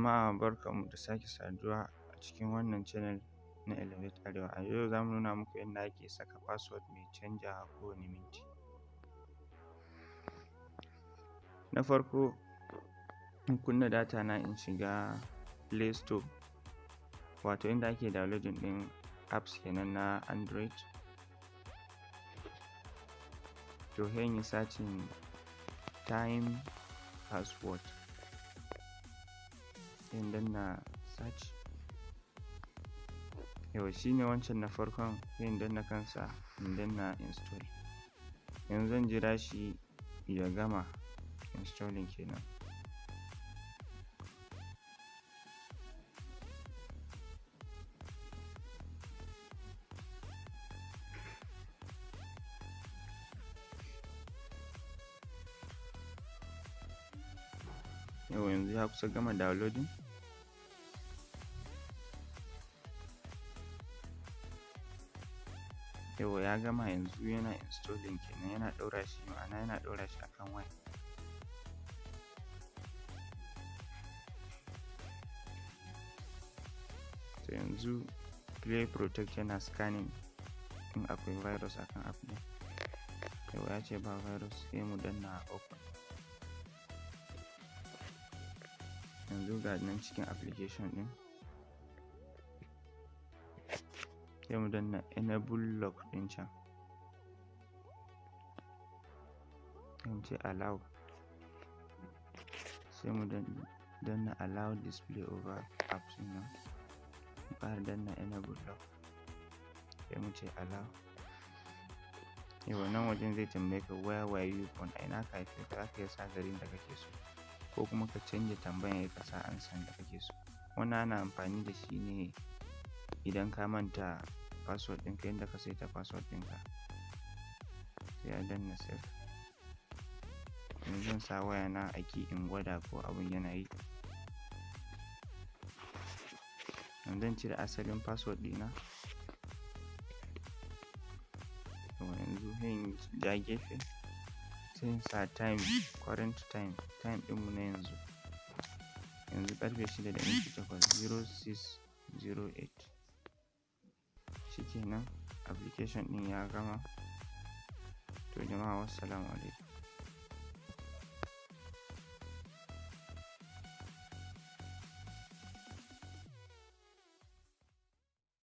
Jama'a, barkanmu da sake saduwa a cikin wannan channel na Elevate Arewa. A yau za mu nuna muku yadda ake saka password mai canjawa kowane minti. Na farko, in kunna data na, in shiga Play Store, wato inda ake downloading ɗin apps kenan na Android. To, sai in yi searching "time password", sai in danna search. Yauwa, shi ne wancan na farkon, sai in danna kansa, in danna install. Yanzu zan jira shi ya gama installing kenan. Yauwa, yanzu ya kusa gama downloading. Yauwa, ya gama, yanzu yana installing kenan, yana ɗaura shi, ma'ana yana ɗaura shi akan waya. To, yanzu Play Protect yana scanning in akwai virus akan app ɗin. Yauwa, ya ce ba virus, sai mu danna open. Yanzu ga nan cikin application ɗin, sai mu danna enable lock ɗin can, sai mu ce allow, sai mu danna allow display over apps ɗin nan, mu ƙara danna enable lock, sai mu ce allow. Yauwa, nan wajen zai tambaye ka "Where were you born?" A ina aka haife ka? Za ka iya sa garin da kake so, ko kuma ka canja tambayan, ka sa amsan da kake so. Wannan ana amfani da shi ne idan ka manta password ɗinka, inda ka saita password ɗinka. Sai a danna save. Yanzu zan sa wayana a key in gwada ko abun yana yi. Yanzu zan cire asalin password ɗina. Yauwa, yanzu sai in ja gefe, sai in sa time, current time, time ɗinmu na yanzu. Yanzu ƙarfe 6:08, 06:08. Shikenan, application ɗin ya gama. To jama'a, wassalamu alaikum.